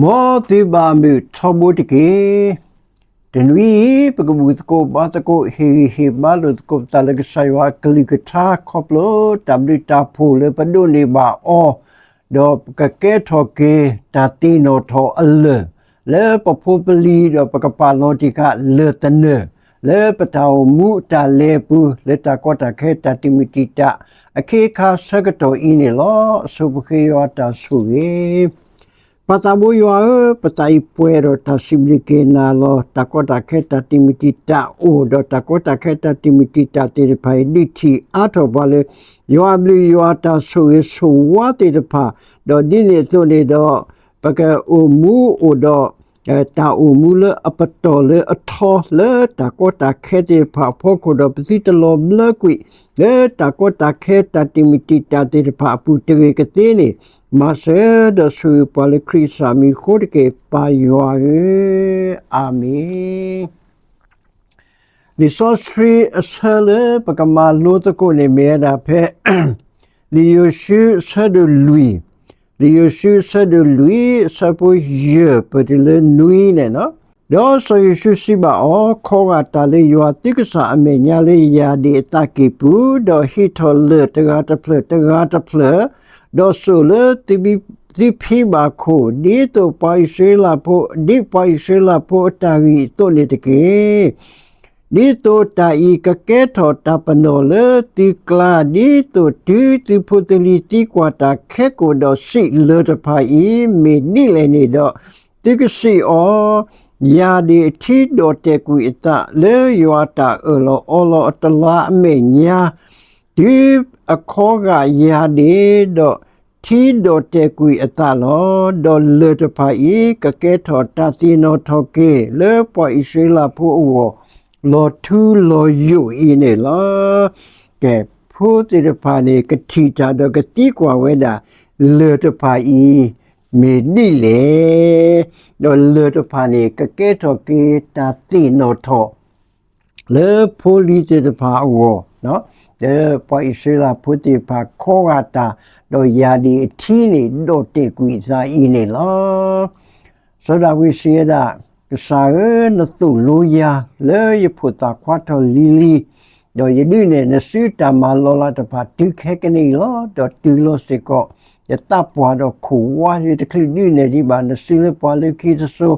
မ်သုဘၣ်မုာ်ထီဘိတက့ၢ်. တနွံအံၤ ပကဘူၣ်သကိးဘါသကိး ဟ့ၣ်ဂံၢ်ဟ့ၣ်ဘါလိာ်သကိးပသးလၢကစၢ်ယွၤအကလုၢ်ကထါ ခီဖျိတၢ်ဘျုးတၢ်ဖှိၣ်လၢပဒိးန့ၢ်ဘၣ်အီၤ, ဒီးပကကဲထီၣ်က့ၤတၢ်သ့ၣ်နီၣ်ထီၣ်အလၢၢ် လၢပဖိပလံၤ ဒီးပကပာ်လီၤတံၢ်ဃာ်လၢၢ်သနၢၣ် လၢပတၢ်အိၣ်မူတၢ်လဲၤအပူၤ လၢတၢ်ကီတၢ်ခဲတၢ်တံာ်မုၢ်တံာ်တာ် အခ့အခါဆၢကတီၢ်အံၤန့ၣ်လီၤ. အဆိပဃ့ယွၤတၢ်ဆိၣ်ဂ့ၤ ပၢ်သးဘိယွၤဧၢ, ပသးအံၤပှဲၤဒီးတၢ်စံးဘျုးက့ၤနၤလီၤ. တၢ်ကီတၢ်ခဲတၢ်တံာ်မုၢ်တံာ်တာ်အိၣ်ဒီး တၢ်ကီတၢ်ခဲတၢ်တံာ်မုၢ်တံာ်တာ်သ့ၣ်တဖၣ်အံၤ ဒုးထံၣ်အါထီၣ်ပှၤလၢ ယွၤအဘျုးယွၤတၢ်ဆိၣ်ဂ့ၤဆိၣ်ဝါသ့ၣ်တဖၣ်, ဒီးဒ်န့ၣ်အသိးန့ၣ်ဒီး ပကအိၣ်မူအိၣ်ဒီး တၢ်အိၣ်မူလၢအပတီၢ်လၢအထီ လၢတၢ်ကီတၢ်ခဲသ့ၣ်တဖၣ်အဖီခိၣ်ဒီး ပသုတလီၤဘျၢကွံာ် လၢတၢ်ကီတၢ်ခဲတၢ်တံာ်မုၢ်တံာ်တာ်သ့ၣ်တဖၣ်အပူၤတဂ့ၤကသ့န့ၣ်, မၤစၢၤဒီးဆိၣ်ဂ့ၤပှၤလၢခရံာ်အမံၤအဃိတက့ၢ် ပၢ်ယွၤဧၢ, အၤမ့ၣ်. လံာ်စီဆှံအဆၢလၢပကမၤလိသကိးန့ၣ်မ့ၢ်ဝဲဒၣ်ဖဲ လံာ်ယိၤၡူအဆၢဒိၣ်လွံၢ်, လံာ်ယိၤၡူအဆၢဒိၣ်လွံၢ် အဆၢဖိယဲၢ်ပၢၢ်တုၤလၢနွံန့ၣ်လီၤ. ဒီးစီၤယိၤၡူစံးဘၣ်အီၤ, ခီဂာ်တၢ်လၢယွၤသုကစၢ်အမဲာ်ညါလၢယၢ်ဒ့ၣ်အသးကံၢ်ပူၤ, ဒီးဟံးထီၣ်လၢၢ်တဂၤတဖျၢၣ်တဂၤတဖျၢၣ်, ဒီးစိာ်လၢသုဖံဘၣ်ခိၣ်, ဒ်သိးပှၤအံၣ်စရ့လးဖိ, ဒ်ပှၤအံၣ်စရ့လးဖိအတၢ်ဂံၢ်အသိးန့ၣ်တက့ၢ်. ဒ်သိးတၢ်အံၤကကဲထီၣ်တၢ်ပနီၣ်လၢသုကျါ, ဒ်သိးတုၤသုဖိသလံၤသံကွၢ်တၢ်ခဲကိာ်ဒီးစံးလၢၢ်တဖၣ်အံၤ မ့ၢ်ဒ်လဲၣ်န့ၣ်ဒီး, သုကစံးအီၤ, ယၢ်ဒ့ၣ်အထံဒီးတဲာ်ကွံာ်အသး လၢယွၤအတၢ်အၢၣ်လီၤအီလီၤအတလါအမဲာ်ညါ, တုၤအခီဂာ်ယၢ်ဒ့ၣ်ဒီး ထံဒီးတဲာ်ကွံာ်အသးလီၤ. ဒီးလၢၢ်တဖၣ်အံၤ ကကဲထီၣ်တၢ်သ့ၣ်နီၣ်ထီၣ်က့ၤ လၢပှၤအံၣ်စရ့လးဖိအဂီၢ် လီၤထူလီၤယိာ်အံၤန့ၣ်လီၤ. ကဲ, ဖိသ့ၣ်တဖၣ်န့ၣ် ကထံၣ်တၢ်ဒီးကသံကွၢ်ဝဲဒၣ် လၢၢ်တဖၣ်အံၤ မ့ၢ်ဒ်လဲၣ်, ဒီးလၢၢ်တဖၣ်န့ၣ် ကကဲထီၣ်က့ၤတၢ်သ့ၣ်နီၣ်ထီၣ် လၢဖိလံၤသ့ၣ်တဖၣ်အဂီၢ်, လၢပှၤအံၣ်စရ့လးဖိသ့ၣ်တဖၣ်ခီဂာ်တၢ်, ဒီးယၢ်ဒ့ၣ်အထံန့ၣ် ဒီးတဲာ်ကွံာ်အသးအံၤန့ၣ်လီၤ. စီၤဒၤဝံးစံးဝဲဒၣ်, ကစၢ်ဧၢ, နသိၣ်လိယၤလၢယဖိၣ်သၣ်ခွါထီၣ်လံၤလံၤ, ဒီးယဒုးနဲၣ်နစုတၢ်မၤလီၤလးတဖၣ် တုၤခဲကနံၣ်အံၤလီၤ. ဒီးတုၤလီၤစ့ၢ်ကီး ယသးပှၢ်ဒီးခိၣ်ဝါ, ယတချုးဒုးနဲၣ်ဒံးဘၣ်နစုလၢပှၤလၢခံတစိၤ,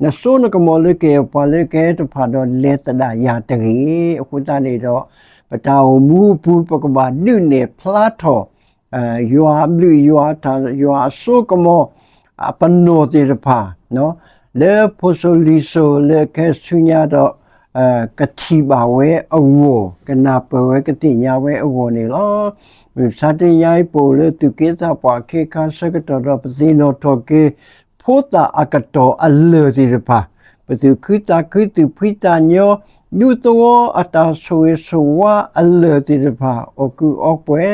နစိနကမီၤလၢကဟ့ၣ်ပှၤလၢကဟဲတဖၣ်ဒီး လဲၤသဒၣ်ယၤတဂ့ၤ. အဃိသတးန့ၣ်ဒီး ပတၢ်အိၣ်မူအပူၤ ပကဘၣ်ဒုးနဲၣ်ဖျါထီၣ် ယွၤအဘျုးယွၤတၢ်, ယွၤအစိကမီၤ အပနီၣ်သ့ၣ်တဖၣ်, လၢဖိစိၤလံၤစိၤလၢအကဲဆူညါဒီး ကထံၣ်ဘၣ်ဝဲအဂီၢ်, ကနၢ်ပၢၢ်ဝဲကသ့ၣ်ညါဝဲအဂီၢ်န့ၣ်လီၤ. မုၢ်မဆါတနံၤအံၤ ပအိၣ်လၢသူၣ်က့သးပှၢ်အခ့အခါဆၢကတီၢ်ဒီး ပသ့ၣ်နီၣ်ထီၣ်က့ၤ ဖိသၣ်အကတီၢ်အလၢၢ်သ့ၣ်တဖၣ်, ပသူၣ်ခုသးခု သူၣ်ဖှံသးညီ, ဒူသဝီအတၢ်ဆိၣ်ဂ့ၤဆိၣ်ဝါအလၢၢ်သ့ၣ်တဖၣ် အီၣ်ကုးအီပှဲ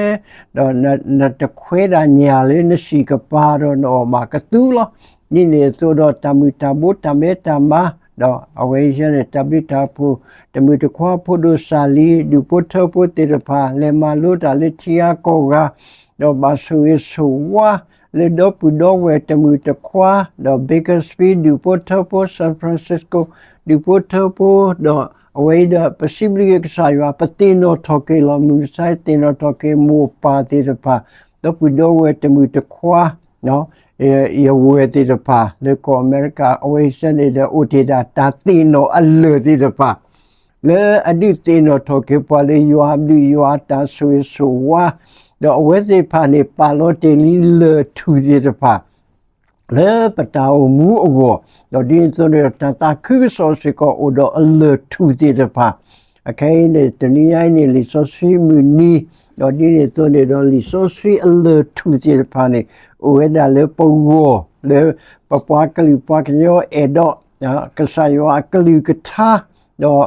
ၤ, ဒီးနတခွဲးဒၣ်ညၣ်လၢနဆံးကပၤဒီး နအီၣ်ဘၣ်ကသူလီၤ. ဒ်န့ၣ်အသိးဒီး တၢ်မုၢ်တၢ်ဘိတၢ်မဲတၢ်မါ, ဒီးအဝဲအံၤန့ၣ် တၢ်ဘျုးတၢ်ဖှိၣ် တမုၢ်တခွါ ဖိဒိၣ်စၢ်လံၤ ဒူၣ်ဖိထၢဖိသ့ၣ်တဖၣ် လဲၤမၤလိတၢ်လၢထံဂၤကီၢ်ဂၤ ဒီးဘၣ်ဆိၣ်ဂ့ၤဆိၣ်ဝါ လၢဒီပုၢ်ဒီဝဲၢ်တမုၢ်တခွါ, ဒီး Bakersfield ဒူၣ်ဖိထၢဖိ, San Francisco ဒူၣ်ဖိထၢဖိ, ဒီးအဝဲအံၤဒီး ပစံးဘျုးက့ၤကစၢ်ယွၤ ပသ့ၣ်နီၣ်ထီၣ်က့ၤလီၤ. မုၢ်မဆါသ့ၣ်နီၣ်ထီၣ်က့ၤမိၢ်ပၢ်သ့ၣ်တဖၣ်, ဒီပုၢ်ဒီဝဲၢ်တမုၢ်တခွါ, ယဝဲၢ်သ့ၣ်တဖၣ် လၢကီၢ်အမဲရကၤ အဝဲအံၤစဲန့ၣ်ဒီး အိၣ်တ့ၢ်ဒၣ်တၢ်သ့ၣ်နီၣ်အလၢၢ်သ့ၣ်တဖၣ် လၢအဒုးသ့ၣ်နီၣ်ထီၣ်က့ၤပှၤလၢယွၤအဘျုးယွၤအတၢ်ဆိၣ်ဂ့ၤဆိၣ်ဝါ, ဒီးအဝဲသ့ၣ်တဖၣ်န့ၣ် ပာ်လီၤတ့ၢ်လံလၢၢ်ထူၣ်သ့ၣ်တဖၣ် လၢပတၢ်အိၣ်မူအဂီၢ်, ဒီးဒ်န့ၣ်အသိးန့ၣ်ဒီး တၢ်သးခုကစီၣ်စ့ၢ်ကီး အိၣ်ဒီးအလၢၢ်ထူၣ်သ့ၣ်တဖၣ်, အခဲအံၤန့ၣ် တနံၤညါအံၤန့ၣ် လံာ်စီဆှံမုၢ်နံၤ, ဒီးဒ်န့ၣ်အသိးန့ၣ်ဒီး လံာ်စီဆှံအလၢၢ်ထူၣ်သ့ၣ်တဖၣ်န့ၣ် အိၣ်ဝဲဒၣ်လၢပဂီၢ်, လၢပပှၤကလုာ်ပှၤကညီအဲၣ်ဒိး ကစၢ်ယွၤအကလုၢ်ကထါ, ဒီး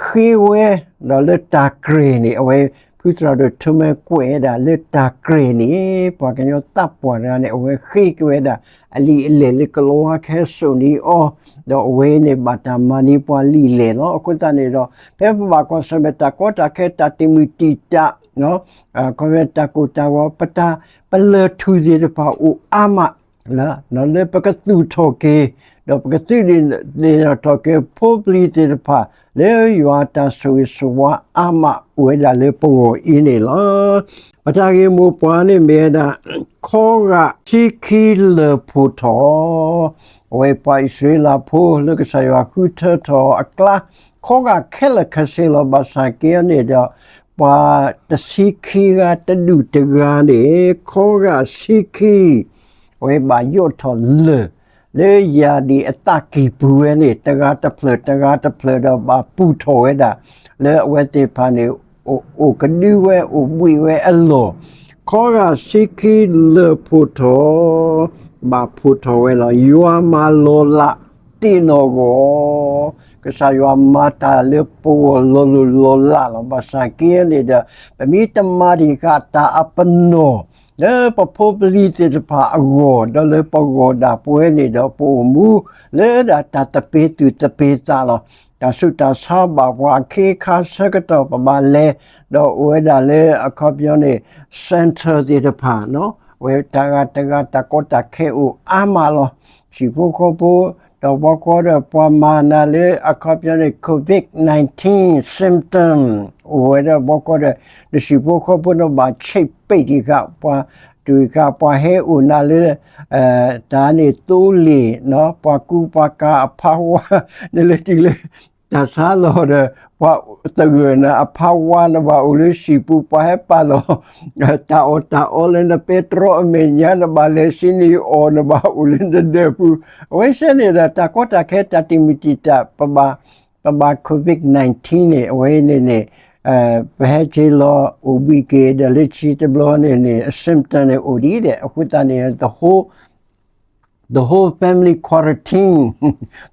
ဃ့ဝဲ, ဒီးလၢတၢ်ကြဲၤန့ၣ် အဝဲဖုသရၣ်ဒိၣ် Thomas ကွဲးဝဲဒၣ်လၢတၢ်ကြဲၤန့ၣ် ပှၤကညီသးပှၢ်တဂၤန့ၣ် အဝဲဃ့က့ၤဝဲဒၣ် အလံာ်အလဲၢ်လၢကလီဝါခဲစိာ်န့ၢ်အီၤ, ဒီးအဝဲန့ၣ်ဘၣ်တၢ်မၤန့ၢ်ပှၤလံာ်လဲၢ်လီၤ. အဃိသတးန့ၣ်ဒီး ဖဲပဘၣ်ကွၢ်ဆၢၣ်မဲာ်တၢ်ကီတၢ်ခဲတၢ်တံာ်မုၢ်တံာ်တာ် ခီဖျိတၢ်ကိၢ်တၢ်ဂီၤ ပတၢ်ပလၢၢ်ထူၣ်သ့ၣ်တဖၣ်အိၣ်အါမး လၢပကသူၣ်ထီၣ်က့ၤ, ဒီးပကသုးသ့ၣ်နီၣ်ထီၣ်က့ၤဖိပလံၤသ့ၣ်တဖၣ် လၢယွၤအတၢ်ဆိၣ်ဂ့ၤဆိၣ်ဝါအါမးအိၣ်ဝဲဒၣ်လၢပဂီၢ်အံၤန့ၣ်လီၤ. ပတၢ်ဂ့ၢ်မိၢ်ပှၢ်န့ၣ်မ့ၢ်ဝဲဒၣ် ခီဂာ်ဆံခံလၢၢ်ဖှိၣ်ထီၣ်, အဝဲပှၤအံၣ်စရ့လးဖိလၢကစၢ်ယွၤဃုထၢထီၣ်အကျါ, ခီဂာ်ခဲလၢာ်ခဲဆ့လီၤ. ဘၣ်ဆၣ်က့န့ၣ်ဒီး ပှၤတဆံခံဂၤတဒူၣ်တဂၤန့ၣ် ခီဂာ်ဆံခံ အဝဲဘၣ်ယိးထီၣ်လၢၢ် လၢယၤဒံၣ်အသးကံၢ်ပူၤဝဲန့ၣ် တဂၤတဖျၢၣ်တဂၤတဖျၢၣ်ဒီးဘၣ်ပူၢ်ထီၣ်ဝဲဒၣ် လၢအဝဲသ့ၣ်တဖၣ်န့ၣ် အိၣ်ကဒုဝဲအိၣ်ဘှံးဝဲအလီၢ်, ခီဂာ်ဆံခံလၢၢ်ဖှိၣ်ထီၣ် ဘၣ်ဖှိၣ်ထီၣ်ဝဲလီၤ. ယွၤမၤလီၤလးသ့ၣ်နီၣ်ဂီၢ်, ကစၢ်ယွၤမၤတၢ်လၢပဂီၢ်လီၤလိၢ်လီၤလးလီၤ. ဘၣ်ဆၣ်က့န့ၣ်ဒီး ပမ့ၢ်တမၤဒံးဃာ်တၢ်အပနီၣ် လၢပဖိပလံၤသ့ၣ်တဖၣ်အဂီၢ် ဒီးလၢပဂီၢ်ဒၣ်ပဝဲန့ၣ်ဒီး ပအိၣ်မူလၢဒၣ်တၢ်သပ့ၤသူၣ်သပ့ၤသးလီၤ. တၢ်ဆူးတၢ်ဆါဘၣ်ပှၤအခ့အခါဆၢကတီၢ်ပဘၣ်လဲၤ, ဒီးအိၣ်ဝဲဒၣ်လၢအခီပညီန့ၣ် center သ့ၣ်တဖၣ် အဝဲတဂၤတဂၤတၢ်ကီတၢ်ခဲအိၣ်အါမးလီၤ. ဟံၣ်ဖိဃီဖိ ဒီးဘီကီဒီးပှၤမၤနၤလၢအခီပညီန့ၣ် COVID nineteen symptom အိၣ်ဝဲဒၣ်ဘီကီဒီး နဟံၣ်ဖိဃီဖိန့ၣ်ဘၣ်ဆံးပ့းတံၢ်ဃာ်ပှၤ တုၤဃာ်ပှၤဟဲအိၣ်နၤလၢ တၢ်န့ၣ်သိလ့ၣ် ပှၤကူပှၤကၤအဖးဝါ နလဲၤတုၤလၢ တၢ်ဆါလီၤဒီး ပှၤသဂၢၢ်နၤအဖးဝါ နဘၣ်အိၣ်လၢဟံၣ်ပူၤ ပှၤဟဲပာ်လီၤ တၢ်အီၣ်တၢ်အီလၢနပဲတြီအမဲာ်ညါ နဘၣ်လဲၤဆံးန့ၢ်အီၣ် နဘၣ်အိၣ်လၢနဒၢးပူၤ အဝဲစဲန့ၣ်ဒီး တၢ်ကီတၢ်ခဲတၢ်တံာ်မုၢ်တံာ်တာ် ပဘၣ် COVID nineteen န့ၣ် အဝဲန့ၣ်န့ၣ် ပဟဲက့ၤလီၤအိၣ်ဘှံးက့ၤဒီးလၢခံတဘျီန့ၣ်န့ၣ် အ symptom န့ၣ်အိၣ်ဒံးဒဲး အဃိသတးန့ၣ် the whole the whole family quarantine,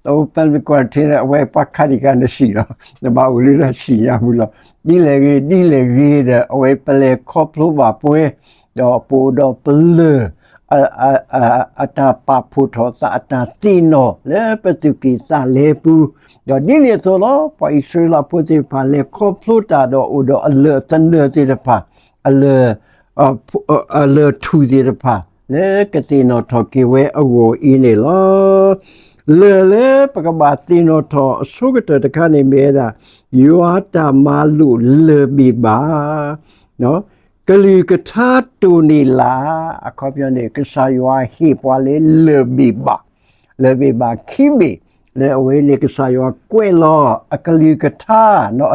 the whole family quarantine အဝဲပှၤခးဒံးခါနစံၣ်လီၤ နဘၣ်အိၣ်လၢတၢ်စံၣ်ညါပူၤလီၤ. ဒ်လဲၣ်ဂ့ၤ ဒ်လဲၣ်ဂ့ၤဒီး အဝဲပလဲၤခီဖျိဘၣ်ပှဲၤ ဒီးပအိၣ်ဒီးပလၢၢ် အတၢ်ပာ်ဖှိၣ်ထီၣ်သး အတၢ်သ့ၣ်နီၣ်လၢပသူၣ်ကံၢ်သးလဲပူၤ, ဒီးဒ်န့ၣ်အသိးလီၤ ပှၤအံၣ်စရ့လးဖိသ့ၣ်တဖၣ် လဲၤခီဖျိတၢ်ဒီးအိၣ်ဒီးအလၢၢ်သနၢၣ်သ့ၣ်တဖၣ် အလၢၢ် အလၢၢ်ထူၣ်သ့ၣ်တဖၣ် လၢကသ့ၣ်နီၣ်ထီၣ်က့ၤဝဲအဂီၢ်အံၤန့ၣ်လီၤ. လၢၢ်လၢပကဘၣ်သ့ၣ်နီၣ်ထီၣ်အဆိကတၢၢ်တခါန့ၣ်မ့ၢ်ဝဲဒၣ် ယွၤတၢ်မၤလိာ်လၢၢ်ဘ့ၣ်ဘၣ် ကလုၢ်ကထါတိၢ်န့ၢ်လၢ် အခီပညီန့ၣ် ကစၢ်ယွၤဟ့ၣ်ပှၤလၢလၢၢ်ဘ့ၣ်ဘၣ် လၢၢ်ဘ့ၣ်ဘၣ်ခံဘ့ၣ် လၢအဝဲန့ၣ် ကစၢ်ယွၤကွဲးလီၤ အကလုၢ်ကထါ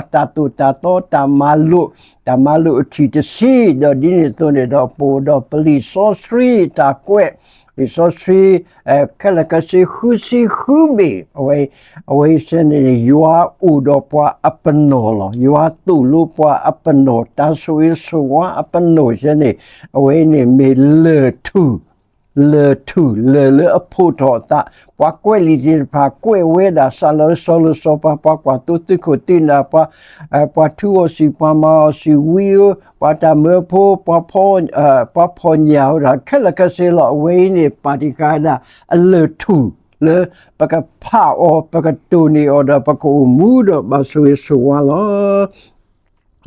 အတၢ်သိၣ်တၢ်သီ တၢ်မၤလိာ် တၢ်မၤလိာ်အထံၣ်တဆံ ဒီးဒ်န့ၣ်အသိးန့ၣ်ဒီး ပအိၣ်ဒီးပလံာ်စီဆှံတၢ်ကွဲး လံာ်စီဆှံ ခဲလၢာ်ခဲဆ့ဃုဆံဃုဘ့ၣ် အဝဲ အဝဲစဲန့ၣ် ယွၤအိၣ်ဒီးပှၤအပနီၣ်လီၤ. ယွၤသိၣ်လိပှၤအပနီၣ် တၢ်ဆိၣ်ဂ့ၤဆိၣ်ဝါအပနီၣ်စဲန့ၣ် အဝဲန့ၣ်မ့ၢ်လၢၢ်ထူၣ် လၢၢ်ထူၣ် လၢၢ်လၢအဖှိၣ်ထီၣ်အသး ပှၤကွဲးလံာ်သ့ၣ်တဖၣ် ကွဲးဝဲဒၣ် စးလီၤလၢစီၤလိၤစီၤပၤ ပှၤကွၢ်သိသုးခိၣ်သုးနၢ် ပှၤ ပှၤထူအီၣ်စံာ် ပှၤမၤအီၣ်စံာ်ဝံဧိၤ ပှၤတၢ်မၢဖိ ပှၤဖီ ပှၤဖီၣ်ညၣ်ဧိၤဒီး ခဲလၢာ်ခဲဆ့လီၤ. အဝဲအံၤန့ၣ် ပာ်တံၢ်ဃာ်ဝဲဒၣ် အလၢၢ်ထူၣ် လၢပကဖးအီၤ ပကတိၢ်န့ၢ်အီၤဒီး ပကအိၣ်မူဒီးဘၣ်ဆိၣ်ဂ့ၤဆိၣ်ဝါလီၤ.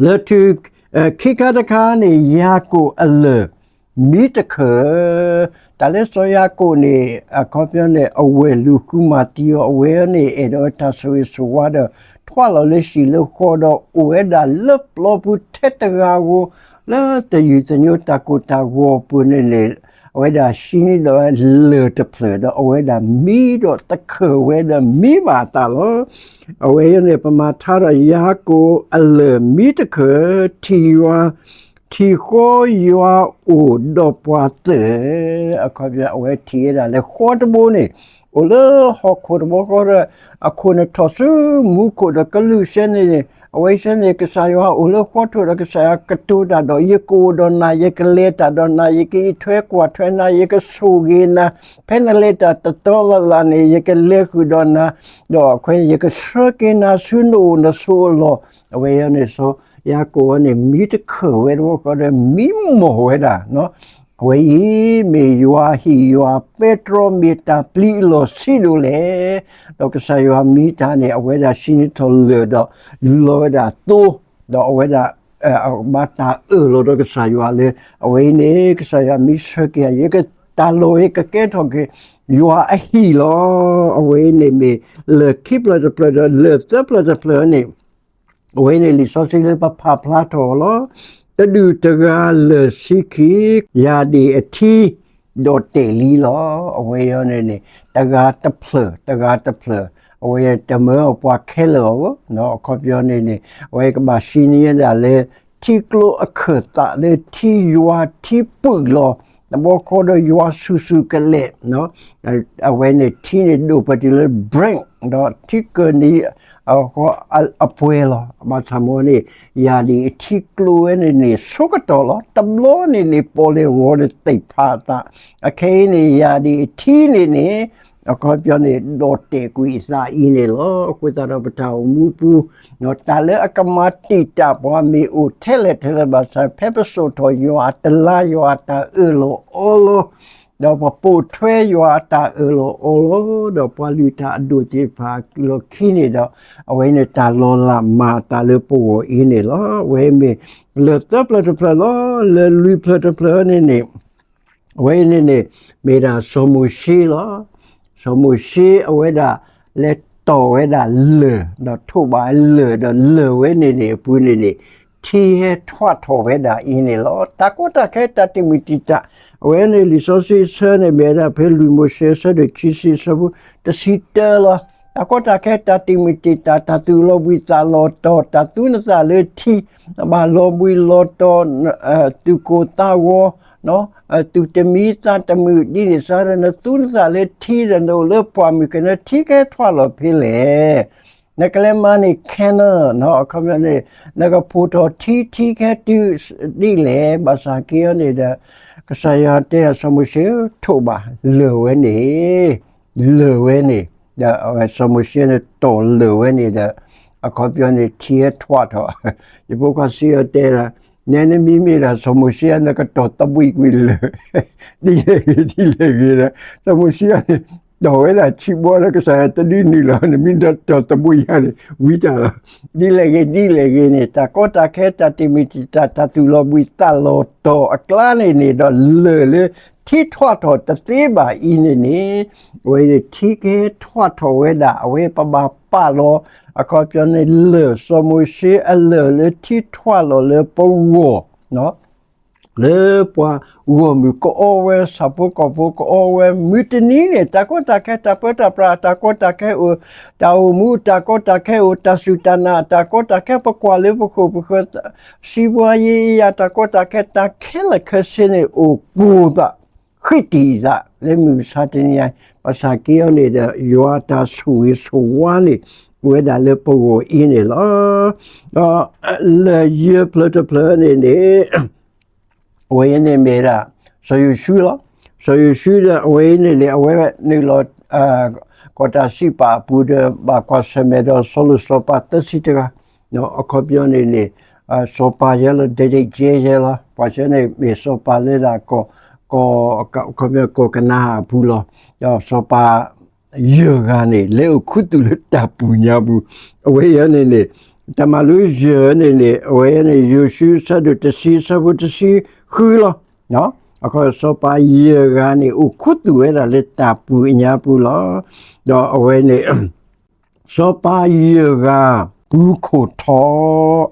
လၢၢ်ထူၣ် ခံခါတခါန့ၣ် ယၤကိာ်အလၢၢ် မံတခၢၣ် တၢ်လၢစီၤယၤကိာ်န့ၣ် အခီပညီန့ၣ် အဝဲၢ်လူၤဃုမၤသံအီၤ အဝဲန့ၣ် အဲၣ်ဒိးဝဲတၢ်ဆိၣ်ဂ့ၤဆိၣ်ဝါဒီး ထွါလီၤလၢဟံၣ်လၢဃီဒီး အိၣ်ဝဲဒၣ်လၢပျီပူၤထဲတဂၤဧိၤ လၢသယုၢ်သညိတၢ်ကိၢ်တၢ်ဂီၤပူၤန့ၣ်န့ၣ် အဝဲဒၣ်ဟံးန့ၢ်ဒီးလၢၢ်တဖျၢၣ်ဒီး အဝဲဒၣ်မံဒီးတခၢၣ်ဝဲဒီးမံဘၣ်အသးလီၤ. အဝဲအံၤန့ၣ် ပမၤထါဒီးယၤကိာ်အလၢၢ်မံတခၢၣ် ထံၣ်ယွၤ ထံၣ်ဃီယွၤအိၣ်ဒီးပှၤသၢၣ် အခီပညီ အဝဲထံၣ်ဝဲဒၣ်လၢဃီတဘိန့ၣ် အိၣ်လၢဟီၣ်ခိၣ်တဘိဃီဒီး အခိၣ်န့ၣ်ထီၣ်ဆူမူခိၣ်ဒီးကလုၢ်စဲန့ၣ်န့ၣ် အဝဲစဲန့ၣ် ကစၢ်ယွၤအိၣ်လၢဃီထိၣ်ဒီး ကစၢ်ယွၤကတိၤတၢ်ဒီး ယကအိၣ်ဒီးနၤ ယကလဲၤတၢ်ဒီးနၤ ယကအံးထွဲကွၢ်ထွဲနၤ ယကဆိၣ်ဂ့ၤနၤ ဖဲနလဲၤတၢ်တတီလၢ်လၢ်န့ၣ် ယကလဲၤဃုာ်ဒီးနၤ ဒီးအခွဲးန့ၣ် ယကဆှၢက့ၤနၤဆူနအိၣ်နဆိးအလီၢ် အဝဲန့ၣ် စီၤယၤကိာ်န့ၣ် မံတခၢၣ်ဝဲတဘိဃီဒီး မံမီၢ်ဝဲဒၣ် အဝဲအံၤမ့ၢ်ယွၤဟ့ၣ်ယွၤပဲတြီ မ့ၢ်တၢ်ပျံၤအလီၢ်ဆံးဒိၣ်လဲၣ်. ဒီးကစၢ်ယွၤမံတၢ်န့ၣ် အဝဲဒၣ်ဟံးန့ၢ်ထီၣ်လၢၢ်ဒီး ယူၢ်လီၤဝဲဒၣ်သိ ဒီးအဝဲဒၣ် ဘၣ်တၢ်အၢၣ်လီၤဒီးကစၢ်ယွၤလၢ အဝဲအံၤန့ၣ် ကစၢ်ယွၤမံဆၢက့ၤ ယက တၢ်လီၢ်အံၤကကဲထီၣ်က့ၤ ယွၤအဟံၣ်လီၤ. အဝဲအံၤန့ၣ်မ့ၢ်လၢၢ်ခံဖျၢၣ်တဖျၢၣ်ဒီးလၢၢ်သၢဖျၢၣ်တဖျၢၣ်န့ၣ် အဝဲန့ၣ်လံာ်စီဆှံလၢပဖးဖျါထီၣ်အီၤလီၤ. တဒူၣ်တဂၤလၢၢ်ဆံခံ ယၢ်ဒ့ၣ်အထံ ဒီးတဲာ်လံလီၤ. အဝဲအံၤန့ၣ်န့ၣ် တဂၤတဖျၢၣ် တဂၤတဖျၢၣ် အဝဲတမၢအပှၤခဲလၢာ်အီၤ, အခီပညီန့ၣ်န့ၣ် အဝဲကဘၣ်စံးန့ၢ်ဒၣ်လၢ ထံကျိအခၢၣ်သးလၢထံယွၤထံပုၢ်လီၤ. တဘျီဃီဒီးယွၤဆူၣ်ဆူၣ်ကလဲာ် အဝဲန့ၣ်ထံန့ၣ်ဒိၣ်ပတုၤလၢ brink ဒီးထံကၢၢ်နံၤ အပှဲၤလီၤ. ဘၣ်ဆၣ်မ့ၢ်န့ၣ် ယၢ်ဒ့ၣ်အထံကျိဝဲန့ၣ်န့ၣ် ဆိကတီၢ်လီၤ. တဘျီန့ၣ်န့ၣ် ပီၣ်လဲၣ်ဂီၤဒီးသ့ၣ်ဖးအသး, အခဲအံၤန့ၣ် ယၢ်ဒ့ၣ်အထံန့ၣ်န့ၣ် အခီပညီန့ၣ် ဒီးတဲာ်ကွံာ်အသးအံၤန့ၣ်လီၤ. အဃိသတးဒီးပတၢ်အိၣ်မူပူၤ တၢ်လၢအကမၤတံာ်တာ်ပှၤမ့ၢ်အိၣ်ထဲလဲၣ်ထဲလဲၣ်ဘၣ်ဆၣ် ဖဲပစိာ်ထီၣ်ယွၤအတလါ ယွၤအတၢ်အၢၣ်လီၤအီလီၤ ဒီးပပိာ်ထွဲယွၤအတၢ်အၢၣ်လီၤအီလီၤ ဒီးပှၤလုၢ်တၢ်အဒိၣ်သ့ၣ်တဖၣ်အလီၢ်ခံန့ၣ်ဒီး အဝဲန့ၣ်တၢ်လီၤလးမၤအသးလၢပဂီၢ်အံၤန့ၣ်လီၤ. အဝဲမ့ၢ်လၢၢ်သၢဖျၢၣ်တဖျၢၣ်လီၤ. လၢၢ်လွံၢ်ဖျၢၣ်တဖျၢၣ်န့ၣ်န့ၣ် အဝဲန့ၣ်န့ၣ် မ့ၢ်ဒၣ်စီၤမိၤၡ့လီၤ. စီၤမိၤၡ့အဝဲဒၣ်လဲၤတီၢ်ဝဲဒၣ်လၢၢ် ဒီးထိးဘၣ်လၢၢ် ဒီးလၢၢ်ဝဲန့ၣ်န့ၣ်အပူၤန့ၣ်န့ၣ် ထံဟဲထွးထီၣ်ဝဲဒၣ်အံၤန့ၣ်လီၤ. တၢ်ကီတၢ်ခဲတၢ်တံာ်မုၢ်တံာ်တာ် အဝဲန့ၣ်လံာ်စီဆှံဆၢန့ၣ် မ့ၢ်ဝဲဒၣ်ဖဲလွံၢ်မိၤၡ့အဆၢဒိၣ်ခံဆံအဆၢဖိတဆံတၢလီၤ. တၢ်ကီတၢ်ခဲတၢ်တံာ်မုၢ်တံာ်တာ် တၢ်သူၣ်လီၤဘှံးသးလီၤတီၤ တၢ်သူနသးလၢထံ ဘၣ်လီၤဘှံးလီၤတီၤ သူၣ်ကိၢ်သးဂီၤ သူၣ်တမံသးတမုာ်ဒ်န့ၣ်စ့ၢ်ဒီး နသူနသးလၢထံဒီး နအိၣ်လၢပှၢ်မုၢ်ကနၢထံကဟဲထွးလီၤဖဲလဲၣ်. နကလဲၤမၤန့ၢ် Canaan အခီပညီန့ၣ် နကဖှိၣ်ထီၣ်ထံ ထံကဟဲတုၤဒ်လဲၣ်. ဘၣ်ဆၣ်က့အီၤန့ၣ်ဒီး ကစၢ်ယွၤတဲစီၤမိၤၡ့ ထိးဘၣ်လၢၢ်ဝဲန့ၣ် လၢၢ်ဝဲန့ၣ် ဒီးစီၤမိၤၡ့န့ၣ်တီၢ်လၢၢ်ဝဲန့ၣ်ဒီး အခီပညီန့ၣ် ထံဟဲထွးထီၣ် ယဖိခွါစံးအီၤတဲဒၣ် နဲနမ့မ့ၢ်ဒၣ်စီၤမိၤၡ့ နကတီၢ်သဘှံးကွံာ်လၢၢ် ဒ်လဲၣ်ဂ့ၤ ဒ်လဲၣ်ဂ့ၤဒီး စီၤမိၤၡ့န့ၣ် တီၢ်ဝဲဒၣ်ဆံးဘီဒီး ကစၢ်ယွၤတဒုးနုာ်လီၤ နမ့ၢ်တီၢ်သဘှံးယၤန့ၣ် ဝံတၢ်လီၤ. ဒ်လဲၣ်ဂ့ၤ ဒ်လဲၣ်ဂ့ၤန့ၣ် တၢ်ကီတၢ်ခဲတၢ်တံာ်မုၢ်တံာ်တာ် တၢ်သူၣ်လီၤဘှံးသးလီၤတီၤအကျါန့ၣ်န့ၣ်ဒီး လၢၢ်လၢထံထွးထီၣ်တသ့ဘၣ်အံၤန့ၣ်န့ၣ် အဝဲထံကဟဲထွးထီၣ်ဝဲဒၣ် အဝဲပဘၣ်ပာ်လီၤ အခီပညီန့ၣ် လၢၢ်စီၤမိၤၡ့အလၢၢ်လၢထံထွးလီၤလၢပဂီၢ် လၢပှၤဂီၢ်မုၢ်ကအီဝဲ ဆၣ်ဖိကီၢ်ဖိကအီဝဲ မုၢ်တနံၤန့ၣ် တၢ်ကီတၢ်ခဲ တၢ်ပၢတၢ်ပြး တၢ်ကီတၢ်ခဲအိၣ် တၢ်အိၣ်မူ တၢ်ကီတၢ်ခဲအိၣ် တၢ်စူၢ်တၢ်နာ် တၢ်ကီတၢ်ခဲ ပကွၢ်လၢပခိၣ်ပဃၢၤ စံးဘှါယံယၤ တၢ်ကီတၢ်ခဲ တၢ်ခဲလၢာ်ခဲဆ့န့ၣ် အိၣ်ကိၢ်သး ဃံးတံာ်သး လၢမုၢ်မဆါတနံၤအံၤ ဘၣ်ဆၣ်က့အီၤန့ၣ်ဒီး ယွၤတၢ်ဆိၣ်ဂ့ၤဆိၣ်ဝါန့ၣ် အိၣ်ဝဲဒၣ်လၢပဂီၢ်အံၤန့ၣ်လီၤ. ဒီးလၢၢ်ယဲၢ်ဖျၢၣ်တဖျၢၣ်န့ၣ်န့ၣ် အဝဲအံၤန့ၣ်မ့ၢ်ဒၣ် စီၤယိၤၡူလီၤ. စီၤယိၤၡူဒီး အဝဲအံၤန့ၣ်န့ၣ် အဝဲနုာ်လီၤ ကီၢ်တၢ်စံးပာ်အပူၤဒီး ဘၣ်ကွၢ်ဆၢၣ်မဲာ်ဒီး စီၤလိၣ်စီၤပၤသၢဆံတဂၤ အခီပညီန့ၣ်န့ၣ် စီၤပၤယဲလီၤ ဒဲဒ့ၣ်ကဲယဲလီၤ ပှၤဆၢန့ၣ်မ့ၢ်စီၤပၤလၢဒၣ် ကီၢ် အခီပညီကီၢ်ကနၤအၣ်အပူၤလီၤ. ဒီးစီၤပၤယဲၢ်ဂၤန့ၣ် လဲၤအိၣ်ခူသူၣ်လၢတၢ်ပူၤညါပူၤ အဝဲအံၤန့ၣ်န့ၣ် တၢ်မၤလိယဲၢ်န့ၣ်န့ၣ် အဝဲန့ၣ် ယိၤၡူအဆၢဒိၣ်တဆံ အဆၢဖိတဆံဃုလီၤ. အခီစီၤပၤယဲၢ်ဂၤန့ၣ် အိၣ်ခူသူၣ်ဝဲဒၣ်လၢတၢ်ပူၤအညါပူၤလီၤ. ဒီးအဝဲန့ၣ် စီၤပၤယဲၢ်ဂၤပူၤခိၣ်ထီၣ်,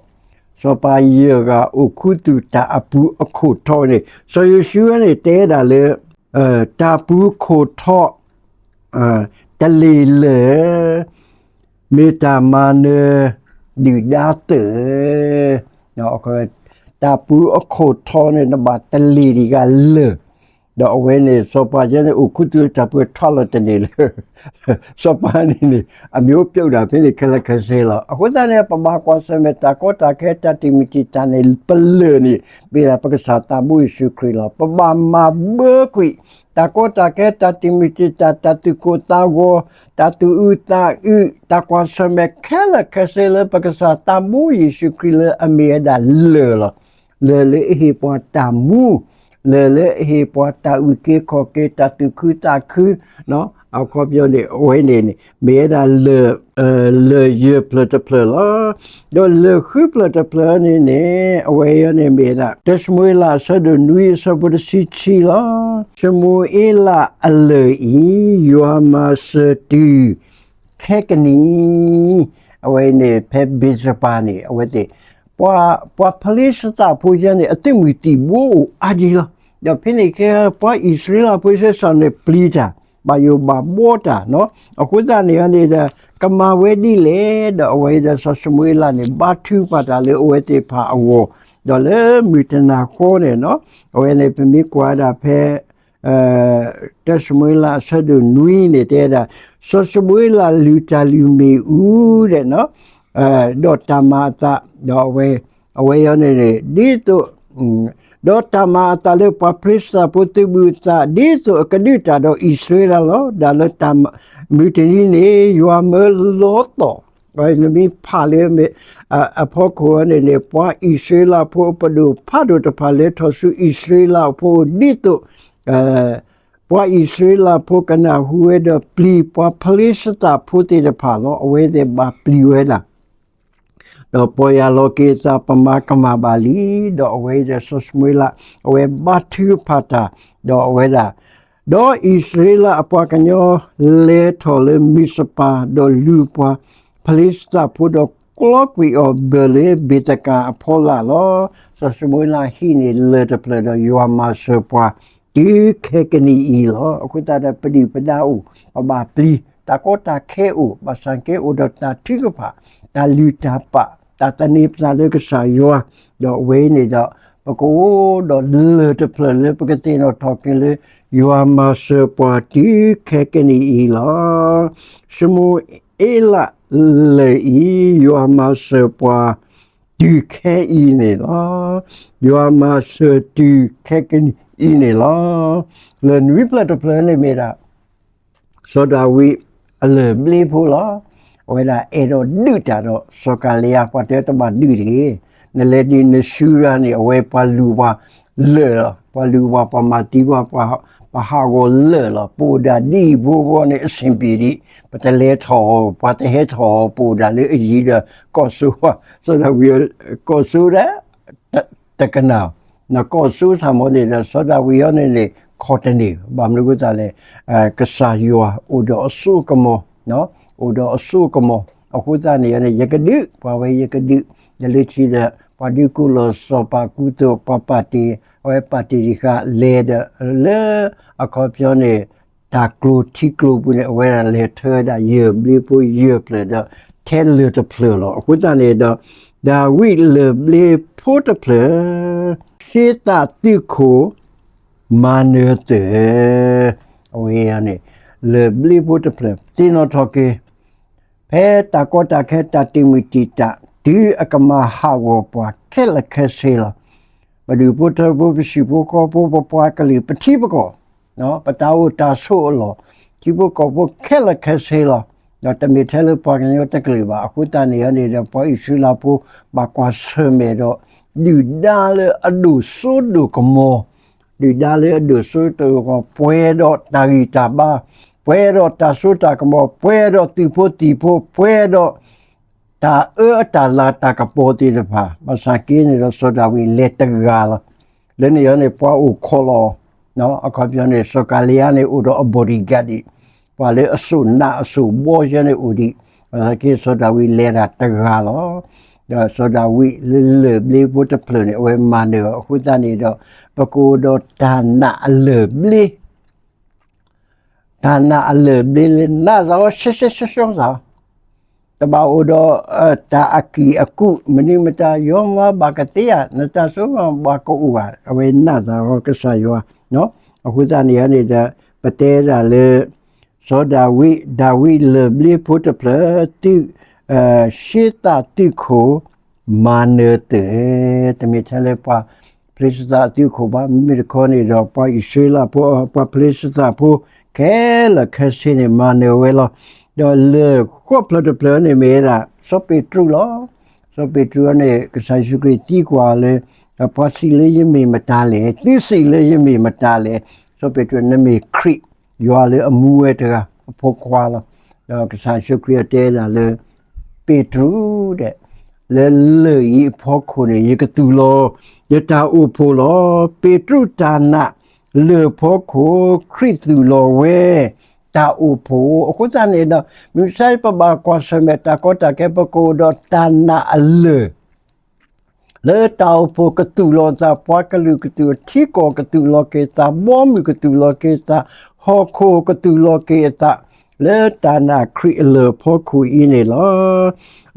စီၤပၤယဲၢ်ဂၤအိၣ်ခူသူၣ်တၢ်အပူၤအခိၣ်ထီၣ်န့ၣ် စီၤယိၤၡူဝဲန့ၣ်တဲဒၣ်လၢ တၢ်ပူၤခိၣ်ထီၣ် တလ့ၢ်လၢၢ် မ့ၢ်တၢ်မၤနၢၤဒုၣ်ဒါသၢၣ်, တၢ်ပူၤအခိၣ်ထီၣ်န့ၣ် နဘၣ်တလ့ၢ်ဒံးဂၤလၢၢ်, ဒီးအဝဲန့ၣ် စီၤပၤယဲန့ၣ် အိၣ်ခူသူၣ်လၢတၢ်ပူၤထွးလီၤတန့ၢ်လၢၢ် စီၤပၤန့ၣ်န့ၣ် အမျိုးပြုတ်ဒၣ်ဖဲန့ၣ် ခဲလၢာ်ခဲဆ့လီၤ. အဃိသတးန့ၣ် ပဘၣ်ကွၢ်ဆၢၣ်မဲာ်တၢ်ကီတၢ်ခဲတၢ်တံာ်မုၢ်တံာ်တာ်န့ၣ် ပလၢၢ်န့ၣ် မ့ၢ်ဒၣ်ပကစၢ်သးဘိယ့ၣ်ၡူးခရံာ်လီၤ. ပဘၣ်မၤဘၢကွံာ် တၢ်ကီတၢ်ခဲတၢ်တံာ်မုၢ်တံာ်တာ် တၢ်သူၣ်ကိၢ်သးဂီၤ တၢ်သူၣ်အုးသးအုး တၢ်ကွၢ်ဆၢၣ်မဲာ်ခဲလၢာ်ခဲဆ့လၢ ပကစၢ်သးဘိယ့ၣ်ၡူးခရံာ်လၢအမ့ၢ်ဝဲဒၣ်လၢၢ်လီၤ. လၢၢ်လၢအဟ့ၣ်ပှၤတၢ်မူ, လၢၢ်လၢအဟ့ၣ်ပှၤတၢ်အုၣ်က့ၤခီၣ်က့ၤ တၢ်သူၣ်ခုသးခု, အခီပညီန့ၣ် အဝဲန့ၣ်န့ၣ် မ့ၢ်ဝဲဒၣ်လၢၢ်, လၢၢ်ယဲၢ်ဖျၢၣ်တဖျၢၣ်လီၤ. ဒီးလၢၢ်ဃုဖျၢၣ်တဖျၢၣ်န့ၣ်န့ၣ် အဝဲအံၤန့ၣ်မ့ၢ်ဝဲဒၣ် တၢၡမူၤအ့လးအဆၢဒိၣ်နွံအဆၢဖိတဆံခံလီၤ. ၡမူၤအ့လးအလၢၢ်အံၤ ယွၤမၤစၢၤတုၤ ခဲကနံၣ်, အဝဲန့ၣ် ဖဲဘ့းစပၤန့ၣ် အဝဲသ့ၣ် ပှၤ, ပှၤဖလ့စသးဖိယဲန့ၣ် အသုးမုၢ်သံၣ်ဘိအိၣ်အါက့လီၤ. ဒီးဖဲန့ၣ်ကဲ ပှၤအံၣ်စရ့လးဖိစ့ၢ်ကီးန့ၣ် ပျံၤတၢ်, ဘၣ်ယိၣ်ဘၣ်ဘှီတၢ်နီၤ. အဃိသတးန့ၣ်န့ၣ်ဒီး ကမၤဝဲဒ်လဲၣ်, ဒီးအဝဲဒီးစီၤၡမူၤအ့လးန့ၣ် ဘါထုကဖၣ်တၢ်လၢအဝဲသ့ၣ်တဖၣ်အဂီၢ်, ဒီးလၢမုၢ်တနၤဃီန့ၣ်နီၤ, အဝဲန့ၣ် ပမ့ၢ်ကွၢ်ဝဲဒၣ်ဖဲ တၢၡမူၤအ့လးအဆၢဒိၣ်နွံန့ၣ် တဲဝဲဒၣ်, စီၤၡမူၤအ့လးလုၢ်တၢ်လုၢ်မ့ၣ်အူဒီး ဒီးတၢ်မၤအသး, ဒီးအဝဲ, အဝဲအံၤန့ၣ်န့ၣ် ဒ်သိး, ဒီးတၢ်မၤအသးလၢပှၤဖလ့စတံဖိသုးမုၢ်အသး ဒ်သိးအကဒုးတၢ်ဒီးအံၣ်စရ့လးလီၤ. ဒ်လၢတၢ်မၤ, မုၢ်တနံၤန့ၣ် ယွၤမၢလီသီၣ်, နမ့ၢ်ဖးလၢ အဖီခိၣ်န့ၣ်န့ၣ် ပှၤအံၣ်စရ့လးဖိအပဒိၣ်ဖးဒိၣ်တဖၣ်လဲၤထီၣ်ဆူအံၣ်စရ့လးအဖိအအိၣ် ဒ်သိး ပှၤအံၣ်စရ့လးဖိကနၢ်ဟူဝဲဒီးပျံၤပှၤဖလ့စတံဖိသ့ၣ်တဖၣ်လီၤ. အဝဲသ့ၣ်ဘၣ်ပျံၤဝဲဒၣ် ဒီးပီၢ်ယၢ်လီၤက့ၤအသး ပမၤကမၣ်ဘၣ်လံ. ဒီးအဝဲဒီးစီၤၡမူၤအ့လး အဝဲဘါထုကဖၣ်တၢ်, ဒီးအဝဲဒၣ်, ဒီးအံၣ်စရ့လးအပှၤကညီလဲၤထီၣ်လၢမံးစပၤ ဒီးလူၤပှၤဖလ့စတံဖိဒီးကျီကွံာ်အီၤဘၢၣ်လၢဘ့းသကၤအဖီလာ်လီၤ. စီၤၡမူၤအ့လးဟံးန့ၢ်လၢၢ်တဖျၢၣ်ဒီးယွၤမၤစၢၤပှၤ တုၤခဲကနံၣ်အံၤလီၤ. အဃိသတးဒီးပဒုၣ်ပဒါအိၣ် ပဘၣ်ပျံၤ တၢ်ကီတၢ်ခဲအိၣ် ဘၣ်ဆၣ်ကဲအိၣ်ဒီးတၢ်ထုကဖၣ် တၢ်လုၢ်တၢ်ပာ် တၢ်သန့ၤပသးလၢကစၢ်ယွၤ, ဒီးအဝဲအံၤန့ၣ်ဒီး ပကအိၣ်ဒီးလၢၢ်တဖျၢၣ်လၢပကသ့ၣ်နီၣ်ထီၣ်က့ၤလၢ ယွၤမၤစၢၤပှၤတုၤခဲကနံၣ်အံၤလီၤ. ၡမူၤအ့လးလၢၢ်အံၤ ယွၤမၤစၢၤပှၤတုၤခဲအံၤန့ၣ်လီၤ. ယွၤမၤစၢၤတုၤခဲကနံၣ်အံၤန့ၣ်လီၤ. လၢၢ်နွံဖျၢၣ်တဖျၢၣ်န့ၣ်မ့ၢ်ဒၣ် စီၤဒၤဝံးအလၢၢ်ဘျ့ဖိလီၤ. အဝဲဒၣ်အဲၣ်ဒိးဒုးတၢ်ဒီးစီၤကၤလံယါ ပှၤတဲတဘၣ်ဒုးတဂ့ၤ, နလဲၤဒုးနဆူရၤန့ၣ် အဝဲပှၤလူၤပှၤလၢာ်လီၤ. ပှၤလူၤပှၤ ပှၤမၤသံပှၤ ပှၤဟးဂီၤလၢာ်လီၤ. ပအိၣ်ဒၣ်ဒ်အံၤဖိဘီန့ၣ် အဆင်ပြေဒံး, ပတလဲၤထီၣ်အီၤ ပှၤတဟဲထီၣ်အီၤ ပအိၣ်ဒၣ်လၢအယံၤဒီး ကီၢ်စိ, စီၤဒၤဝံး ကီၢ်စိဒၣ် တကနၣ်, ကီၢ်စိဆၣ်မီန့ၣ်ဒီး စီၤဒၤဝံးအံၤန့ၣ်န့ၣ် ခိးတန့ၢ်, ဘၣ်မနုၤအဃိသတးလဲၣ်, ကစၢ်ယွၤအိၣ်ဒီးအစိအကမီၤ, အိၣ်ဒီးအစိအကမီၤ, အဃိသတးန့ၣ်န့ၣ် ယကဒုး ပှၤဝဲယကဒုး, ယလၢခံဒီး ပှၤဒုးကူၣ်လီၤစီၤပၤကူသိး ပှၤပာ်တ့ၢ်, အဝဲပာ်တ့ၢ်တံၢ်ဃာ်လဲၤဒီး လၢအခီပညီန့ၣ် တၢ်ကျိၤထံကျိၤပူၤန့ၣ် အဝဲဒၣ်လဲၤထၢဝဲဒၣ်ယၢၢ်ဘျ့ဖိယၢၢ်ဖျၢၣ်ဒီး ထဲလၢၢ်တဖျၢၣ်လီၤ. အဃိသတးန့ၣ်ဒီး ဒၤဝံးလၢၢ်ဘျ့ဖိတဖျၢၣ် ရှ့သးသုးခိၣ် မၤနၢၤသၢၣ်, အဝဲန့ၣ် လၢၢ်ဘျ့ဖိတဖျၢၣ် သ့ၣ်နီၣ်ထီၣ်က့ၤ ဖဲတၢ်ကီတၢ်ခဲတၢ်တံာ်မုၢ်တံာ်တာ် တုၤအကမၤဟးဂီၤပှၤခဲလၢာ်ခဲဆ့လီၤ. ပဒူၣ်ဖိထၢဖိ ပဟံၣ်ဖိဃီဖိ ပပှၤကလုာ် ပထံပကီၢ် ပတၢ်အိၣ်တၢ်ဆိးအလီၢ်, ထံဖိကီၢ်ဖိခဲလၢာ်ခဲဆ့လီၤ. ဒီးတမ့ၢ်ထဲလၢပှၤကညီတကလုာ်ဘၣ်. အဃိသတးန့ၣ်န့ၣ်ဒီး ပှၤအံၣ်စရ့လးဖိ ဘၣ်ကွၢ်ဆၢၣ်မဲာ်ဒီး ဒုၣ်ဒါလၢအဒိၣ်စိဒိၣ်ကမီၤ, ဒုၣ်ဒါလၢအဒိၣ်စိဒိၣ်ကမီၤ ပှဲၤဒီးတၢ်ဂံၢ်တၢ်ဘါ, ပှဲၤဒီးတၢ်စိတၢ်ကမီၤ, ပှဲၤဒီးသုးဖိသံၣ်ဖိ, ပှဲၤဒီး တၢ်အၢအတၢ်လၤတၢ်ကပီၤသ့ၣ်တဖၣ်, ဘၣ်ဆၣ်က့န့ၣ်ဒီး စီၤဒၤဝံးလဲၤတဂၤလီၤ. လၢန့ၣ်အံၤန့ၣ် ပှၤအိၣ်ခိးလီၤ, အခီပညီန့ၣ် စီၤကၤလံယါန့ၣ် အိၣ်ဒီးအ bodyguard ဒံး, ပှၤလၢအစိာ်နးအစိာ်ဘီယဲန့ၣ်အိၣ်ဒံး, ဘၣ်ဆၣ်က့စီၤဒၤဝံးလဲၤတၢ်တဂၤလီၤ. ဒီးစီၤဒၤဝံးလၢလၢၢ်ဘျ့ဖိတဖျၢၣ်န့ၣ် အဝဲမၤနၢၤအီၤ အဃိသတးန့ၣ်ဒီး ပကအိၣ်ဒီးတၢ်နာ်အလၢၢ်ဘျ့ တၢ်နာ်အလၢၢ်ဘျ့လၢ နာ်စ့ၢ်ကီး ဆှဲဆှဲဆှီဆှီစ့ၢ်ကီး, တဘၣ်အိၣ်ဒီး တၢ်အကံၢ်အကူး မနုၤမတၤ ယွၤမၤဘၣ်ကသ့ဧါ, နတၢ်စိကမီၤဘၣ်ကအိၣ်ဘၣ်, အဝဲနာ်စ့ၢ်ကီးကစၢ်ယွၤ, အဃိသတးန့ၣ်န့ၣ်ဒီး ပတဲဒၣ်လၢ စီၤဒၤဝံး, ဒၤဝံးလၢၢ်ဘျ့ဖိတဖျၢၣ် သုး ရှ့သးသုးခိၣ် မၤနၢၤသၢၣ်, တမ့ၢ်ထဲလၢပှၤဖလ့စသးသုးခိၣ်ဘၣ်, မ့မ့ၢ်တခီန့ၣ်ဒီး ပှၤအံၣ်စရ့လးဖိ ပှၤဖလ့စသးဖိ ခဲလၢာ်ခဲဆ့န့ၣ် မၤနၢၤဝဲလီၤ. ဒီးလၢၢ်ဃိးဖျၢၣ်တဖျၢၣ်န့ၣ်မ့ၢ်ဝဲဒၣ် စီၤပ့းတရူးလီၤ. စီၤပ့းတရူးန့ၣ် ကစၢ်ယ့ၣ်ၡူးခရံာ်သံကွၢ်လၢ ပှၤစံးလၢယမ့ၢ်မတၤလဲၣ်, သုစံးလၢယမ့ၢ်မတၤလဲၣ်, စီၤပ့းတရူး နမ့ၢ်ခရံာ် ယွၤလၢအမူဝဲတဂၤ အဖိခွါလီၤ. ဒီးကစၢ်ယ့ၣ်ၡူးခရံာ်အတဲဒၣ်လၢ ပ့းတရူးဒဲး, လၢလၢၢ်အံၤအဖီခိၣ်န့ၣ် ယကသူၣ်လီၤယတၢ်အိၣ်ဖှိၣ်လီၤ. ပ့းတရူးတၢ်နာ်လၢၢ်ဖီခိၣ် ခရံာ်သူၣ်လီၤဝဲ တၢ်အိၣ်ဖှိၣ်. အဃိသတးန့ၣ်ဒီး မုၢ်မဆါပဘၣ်ကွၢ်ဆၢၣ်မဲာ်တၢ်ကီတၢ်ခဲ ပကအိၣ်ဒီးတၢ်နာ်အလၢၢ် လၢတၢ်အိၣ်ဖှိၣ်ကသူၣ်လီၤသး, ပှၤကလုာ်ကသူၣ်, ထံကီၢ်ကသူၣ်လီၤက့ၤသး, ဘီမုၢ်ကသူၣ်လီၤက့ၤသး, ဟီၣ်ခိၣ်ကသူၣ်လီၤက့ၤအသး လၢတၢ်နာ်ခရံာ်အလၢၢ်ဖီခိၣ်အံၤန့ၣ်လီၤ.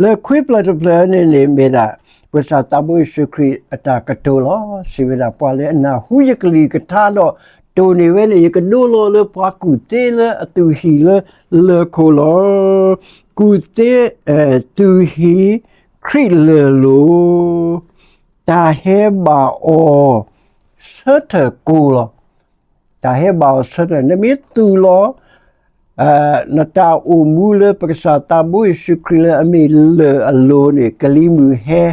လၢခွံဖျၢၣ်တဖျၢၣ်န့ၣ်န့ၣ်မ့ၢ်ဒၣ် ပကစၢ်သးဘိယ့ၣ်ၡူးခရံာ်အတၢ်ကတိၤလီၤ. စံးဝဲဒၣ် ပှၤလၢအနၢ်ဟူယကလုၢ်ကထါဒီး တိၢ်န့ၢ်ဝဲန့ၣ် ယကဒိလီၤလၢပှၤကူၣ်သ့လၢအသူၣ်ဟံၣ်လၢလၢၢ်ခိၣ်လီၤ. ကူၣ်သ့ သူၣ်ဟံၣ်ခရံာ်လၢၢ်လိၤ, တၢ်ဟဲဘၣ်အီၤဆၢထၢၣ်ကိၤလီၤ. တၢ်ဟဲဘၣ်အီၤဆၢထၢၣ်, နမ့ၢ်သူၣ်လီၤ နတၢ်အိၣ်မူလၢပကစၢ်သးဘိယ့ၣ်ၡူးခရံာ်လၢအမ့ၢ်လၢၢ်အလိၤန့ၣ် ကလံၤမုၢ်ဟဲ,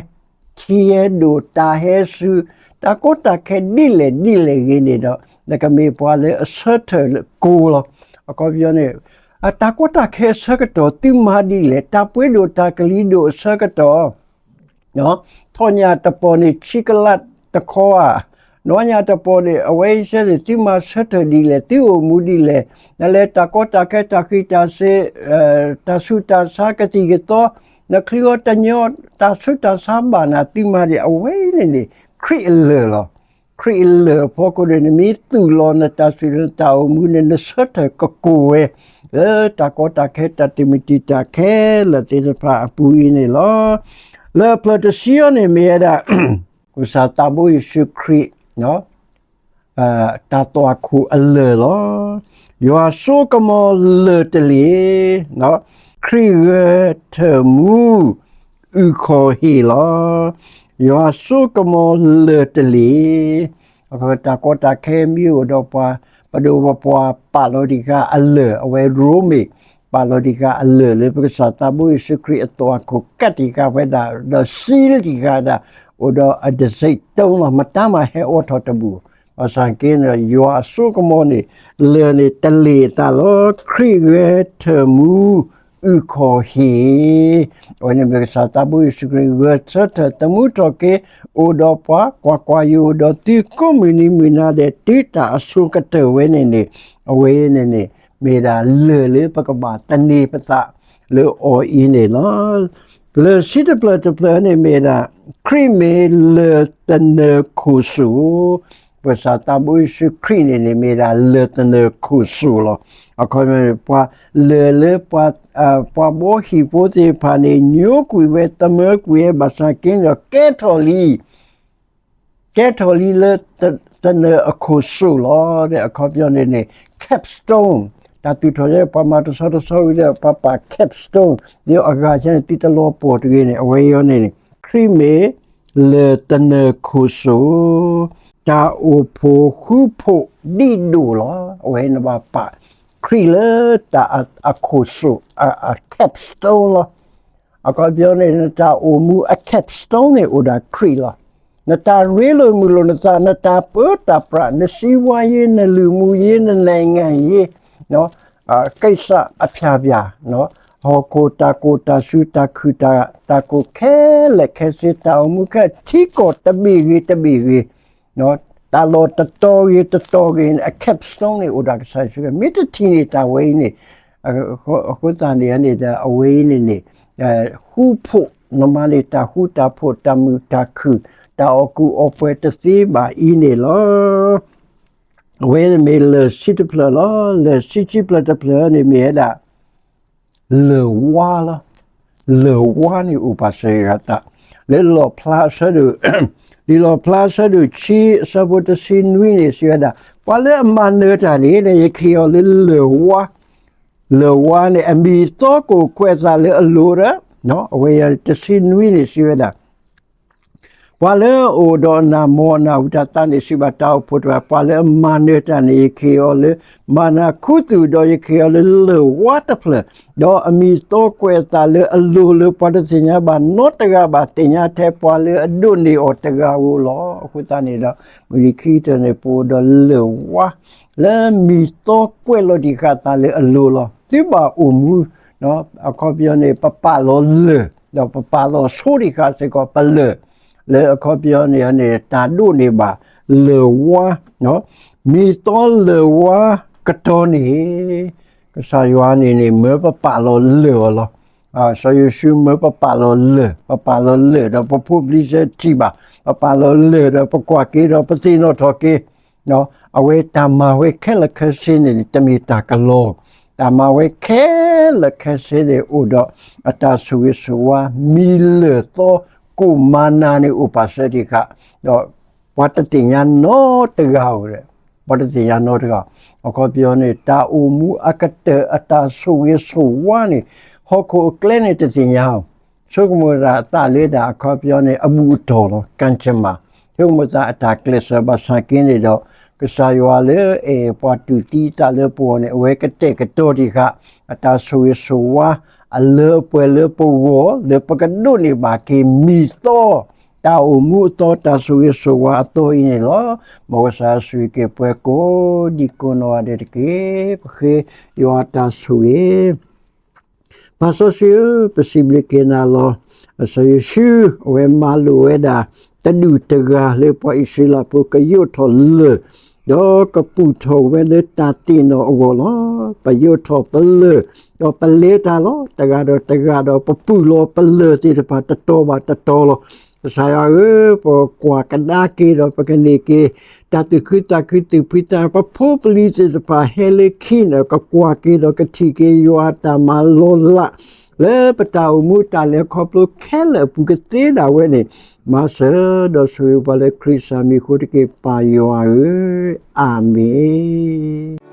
ထံဟဲဒိၣ်, တၢ်ဟဲစူၤ, တၢ်ကီတၢ်ခဲဒ်လဲၣ်ဒ်လဲၣ်ဂ့ၤန့ၣ်ဒီး နကမ့ၢ်ပှၤလၢအဆၢထၢၣ်ကိၤလီၤ. အခီပညီန့ၣ် တၢ်ကီတၢ်ခဲအဆၢကတီၢ် သုမၤဒ်လဲၣ်, တၢ်ပှ့ၤဒိၣ်တၢ်ကလံၤဒိၣ်အဆၢကတီၢ် ထီၣ်ညၣ်တပီၢ်န့ၣ် ဆံကလးတခီဧါ, နွံညၣ်တပီၢ်န့ၣ် အဝဲအံၤဆၢန့ၣ် သုမၤဆၢထၢၣ်ဒ်လဲၣ်, သုအိၣ်မူဒ်လဲၣ်, နလဲၤတၢ်ကီတၢ်ခဲတၢ်ဃံးတၢ်စ့ၤ, တၢ်ဆူးတၢ်ဆါကသံၣ်ကသီ, နချုးအီၤတညီ, တၢ်ဆူးတၢ်ဆါဘၣ်နၤ သုမၤဒ်အဝဲအံၤန့ၣ်န့ၣ် ခရံာ်အလၢၢ်လီၤ. ခရံာ်အလၢၢ်အဖီခိၣ်န့ၣ် နမ့ၢ်သူၣ်လီၤနတၢ်စူၤနတၢ်အိၣ်မူန့ၣ် နဆၢထၢၣ်ကကိၤဝဲ လၢတၢ်ကီတၢ်ခဲတၢ်တမုာ်တံာ်တာ်ခဲလၢာ်သ့ၣ်တဖၣ်အပူၤအံၤန့ၣ်လီၤ. လၢအဖျၢၣ်တဆံအံၤန့ၣ်မ့ၢ်ဝဲဒၣ် ကစၢ်သးဘိယ့ၣ်ၡူးခရံာ် တၢ်သွၣ်ခိၣ်အလၢၢ်လီၤ. ယွၤစိကမီၤလၢၢ်တလ့ၢ်, ခရံာ်ဂၢၢ်ထၢၣ်မူ အုၣ်ခီၣ်ဟ့ၣ်လီၤ. ယွၤစိကမီၤလၢၢ်တလ့ၢ်, တၢ်ကီတၢ်ခဲမ့ၢ်အိၣ်ဒီးပှၤ ပဒိၣ်ပပှၢ်ပာ်လီၤတံၢ်ဃာ်အလၢၢ်, အဝဲရိမ့ၤ ပာ်လီၤတံၢ်ဃာ်အလၢၢ်လၢ ပကစၢ်သးဘိယ့ၣ်ၡူးခရံာ်အသွၣ်ခိၣ်ကးတံၢ်ဃာ်ဝဲဒၣ် ဒီး seal တံၢ်ဃာ်ဝဲဒၣ် အိၣ်ဒီးအတစ့းတိလီၤ, မတၤမးဟဲအိးထီၣ်တဘူၣ်. ဘၣ်ဆၣ်က့န့ၣ် ယွၤအစိကမီၤန့ၣ် လၢၢ်န့ၣ်တလ့ၢ်အသးလီၤ. ခရံာ်ဂၢၢ်ထၢၣ်မူ အုၣ်ခီၣ်ဟ့ၣ်, အဝဲန့ၣ်မ့ၢ်ကစၢ်သးဘိယ့ၣ်ၡူးခရံာ် ဂၢၢ်ဆၢထၢၣ်သမူထီၣ်က့ၤ အိၣ်ဒီးပှၤ, ကွၢ်ကွၢ်, ယအိၣ်ဒီးသုကိးမုၢ်နံၤမုၢ်နၤဒဲး တုၤတၢ်အစိၤကတၢၢ်ဝဲန့ၣ်န့ၣ်, အဝဲန့ၣ်န့ၣ် မ့ၢ်ဒၣ်လၢၢ်လၢပကဘၣ်သန့ၤပသးလၢအီၤအံၤန့ၣ်လီၤ. လၢၢ်ဆံတဖျၢၣ်တဖျၢၣ်န့ၣ်မ့ၢ်ဒၣ် ခရံာ်မ့ၢ်လၢၢ်သနၢၣ်ခိၣ်စိၣ်, ပကစၢ်သးဘိယ့ၣ်ၡူးခရံာ်န့ၣ်န့ၣ် မ့ၢ်ဒၣ်လၢၢ်သနၢၣ်ခိၣ်စိၣ်လီၤ. အခီပညီန့ၣ် ပှၤလၢၢ်လၢပှၤ, ပှၤဘီဟံၣ်ဖိသ့ၣ်တဖၣ်န့ၣ် ညိကွံာ်ဝဲ သမၢကွံာ်ဝဲ ဘၣ်ဆၣ်က့န့ၣ်ဒီး ကဲထီၣ်လံ ကဲထီၣ်လံလၢ သနၢၣ်အခိၣ်စိၣ်လီၤ. အခီပညီန့ၣ်န့ၣ် capstone, တၢ်သူၣ်ထီၣ်လၢပှၤမၤတဆီတဆီဝံၤဒီး ပှၤပာ် capstone ဒီးအဂၤဆၢန့ၣ် သုတလီၤပှီၢ်တဂ့ၤန့ၣ် အဝဲအံၤန့ၣ်န့ၣ် ခရံာ်မ့ၢ်လၢၢ်သနၢၣ်ခိၣ်စိၣ်, တၢ်အိၣ်ဖှိၣ်ဃူဖိးဒံးဒိၣ်လီၤ. အဝဲနဘၣ်ပာ် ခရံာ်လၢတၢ်အခိၣ်စိၣ် အ capstone လီၤ. အခီပညီန့ၣ် နတၢ်အိၣ်မူအ capstone န့ၣ် အိၣ်ဒၣ်ခရံာ်လီၤ. နတၢ်ရ့လိာ်မုာ်လိာ်နသး, နတၢ်ပၢတၢ်ပြး, နစံးဝါယ့, နလုၢ်မူယ့, နနဲၣ်ငၣ်ယ့, ကိစ္စအဖျၢၣ်ဖျၢၣ်, ဟီၣ်ခိၣ်တၢ်ကိၢ်တၢ်ဆူး တၢ်ခုၣ်တၢ်, တၢ်ကိၢ်ခဲလၢာ်ခဲဆ့, တၢ်အိၣ်မူခဲ ထံကီၢ်တဘ့ၣ်ဂ့ၤတဘ့ၣ်ဂ့ၤ, တၢ်လီၢ်တတီၤဂ့ၤတတီၤဂ့ၤန့ၣ် အ capstone န့ၣ် အိၣ်ဒၣ်ကစၢ်ယ့ၣ်ၡူးခရံာ်, မ့ၢ်တထံၣ်န့ၢ်တၢ်ဝဲအံၤန့ၣ်, အဃိသတးန့ၣ်န့ၣ်ဒီး အဝဲအံၤန့ၣ်န့ၣ် ဃူဖိး, နမၤန့ၢ်တၢ်ဃူတၢ်ဖိး တၢ်မုာ်တၢ်ခုၣ် တၢ်အီၣ်ကူၣ်အီပှဲၤတသ့ဘၣ်အံၤန့ၣ်လီၤ. အဝဲန့ၣ်မ့ၢ်လၢၢ်ဆံတဖျၢၣ်လီၤ. လၢၢ်ဆံခံဖျၢၣ်တဖျၢၣ်န့ၣ်မ့ၢ်ဝဲဒၣ် လၢၢ်ဝါလီၤ. လၢၢ်ဝါန့ၣ်အိၣ်ပာ်စၢၤဂၤသး လၢလီၣ်ဖျါအဆၢဒိၣ်, လံာ်လီၣ်ဖျါအဆၢဒိၣ်ခံ အဆၢဖိတဆံနွံန့ၣ် စံးဝဲဒၣ်, ပှၤလၢအမၤနၢၤတၢ်န့ၣ် ယကဟ့ၣ်အီၤလၢလၢၢ်ဝါ, လၢၢ်ဝါန့ၣ် အမံၤသီကိၣ်ကွဲးအသးလၢအလိၤဒီး, အဝဲတဆံနွံန့ၣ် စံးဝဲဒၣ် ပှၤလၢအအိၣ်ဒီးအနၢ် မ်အနၢ်ဟူတၢ်သါန့ၣ် စံးဘၣ်တၢ်အိၣ်ဖှိၣ်တဖၣ်, ပှၤလၢအမၤနၢၤတၢ်န့ၣ် ယကဟ့ၣ်အီၤလၢ မၤနၢၤခူသူၣ်, ဒီးယကဟ့ၣ်အီၤလၢလၢၢ်ဝါတဖျၢၣ်, ဒီးအမံၤသီကွဲးအသးလၢအလိၤ လၢပှၤတသ့ၣ်ညါဘၣ်နီတဂၤဘၣ်, သ့ၣ်ညါထဲပှၤလၢအဒိးန့ၢ်အီၤတဂၤဧိၤလီၤ. အဃိသတးန့ၣ်ဒီး မုၢ်နံၤခံကတၢၢ်န့ၣ် ပအိၣ်ဒီးလၢၢ်ဝါ လၢမံၤသီကွဲးလီၤတံၢ်ဃာ်သးလၢအလိၤလီၤ. သုဘၣ်အိၣ်မူ, အခီပညီန့ၣ် ပပာ်လီၤလၢၢ် ဒီးပပာ်လီၤဆိတံၢ်ဃာ်စ့ၢ်ကီးပလၢၢ်, လၢအခီပညီန့ၣ်န့ၣ် တၢ်ဒိးန့ၢ်ဘၣ်လၢၢ်ဝါ, မံၤသီလၢၢ်ဝါကတီၤန့ၣ် ကစၢ်ယွၤန့ၣ်န့ၣ် မၢပပာ်လီၤလၢၢ်အီၤလီၤ. စီၤယိၤၡူမၢပပာ်လီၤလၢၢ်, ပပာ်လီၤလၢၢ်ဒီးပဖိပလံၤစဲထံၣ်ဘၣ်, ပပာ်လီၤလၢၢ်ဒီးပကွၢ်က့ၤဒီးပသ့ၣ်နီၣ်ထီၣ်က့ၤ, အဝဲတၢ်မၤဝဲခဲလၢာ်ခဲဆ့န့ၣ်န့ၣ် တမ့ၢ်တၢ်ကလီၤ, တၢ်မၤဝဲခဲလၢာ်ခဲဆ့န့ၣ် အိၣ်ဒီးအတၢ်ဆိၣ်ဂ့ၤဆိၣ်ဝါ မံၤလၢၢ်သီ ကိၣ်မၤနၤန့ၣ်အိၣ်ပာ်စၢၤတံၢ်ဃာ်, ဒီးပှၤတသ့ၣ်ညါနီတဂၤဧိၤ, ပှၤတသ့ၣ်ညါနီတဂၤ, အခီပညီန့ၣ် တၢ်အိၣ်မူအကတၢၢ်အတၢ်ဆိၣ်ဂ့ၤဆိၣ်ဝါန့ၣ် ဟီၣ်ခိၣ်အကျဲန့ၣ်တသ့ၣ်ညါဧိၤ, ဆိကမိၣ်သးအသးလၢဒၣ်အခီပညီန့ၣ် အဘူၣ်အတီၢ်လီၤ ကံၣ်ကမၣ်, ဆိကမိၣ်သးအတၢ်ကျဲးစၢးဘၣ်ဆၣ်က့န့ၣ်ဒီး ကစၢ်ယွၤလၢအဲၣ်ပှၤတူၢ်သံသးလၢပဂီၢ်န့ၣ် အဝဲကတဲာ်ကတီၤတံၢ်ဃာ် အတၢ်ဆိၣ်ဂ့ၤဆိၣ်ဝါ အလၢအပှဲၤလၢပဂီၢ် လၢပကဒိးန့ၢ်ဘၣ်က့ၤမံၤသီ တၢ်အိၣ်မူအသီ တၢ်ဆိၣ်ဂ့ၤဆိၣ်ဝါအသီအံၤန့ၣ်လီၤ. မ်ကစၢ်ယွၤဆိၣ်ဂ့ၤက့ၤပှၤကိးဒံကိးနီၢ်ဂၤဒဲးတက့ၢ်. ပဃ့ယွၤတၢ်ဆိၣ်ဂ့ၤ ပၢ်စီဆှံဧၢ, ပစံးဘျုးက့ၤနၤလီၤ. စီၤယိၤၡူ အဝဲမၤလိာ်ဝဲဒၣ် တဒူၣ်တဂၤလၢပှၤအံၣ်စရ့လးဖိကယိးထီၣ်လၢၢ် ဒီးကပူၤထီၣ်ဝဲလၢတၢ်သ့ၣ်နီၣ်အဂီၢ်လီၤ. ပယိးထီၣ်ပလၢၢ် ဒီးပလဲၤတၢ်လီၤ. တဂၤဒီးတဂၤဒီးပပုာ်လီၤပလၢၢ်သ့ၣ်တဖၣ်တတီၤဘၣ်တတီၤလီၤ. ကစၢ်ယွၤဧၢ, ပကွၢ်ကဒါက့ၤဒီးပကန့ၢ်က့ၤ တၢ်သူၣ်ခုသးခုသူၣ်ဖှံသး ပဖိပလံၤသ့ၣ်တဖၣ်ဟဲလၢခံန့ၣ် ကကွၢ်က့ၤဒီးကထံၣ်က့ၤယွၤအတၢ်မၤလီၤလး လၢပတၢ်အိၣ်မူတၢ်လဲၤခီဖျိခဲလၢာ်အပူၤကသ့ဒၣ်ဝဲန့ၣ် မၤစၢၤဒီးဆိၣ်ဂ့ၤပှၤလၢခရံာ်စၢ်မံၤအဃိတက့ၢ် ပၢ်ယွၤဧၢ, အၤမ့ၣ်.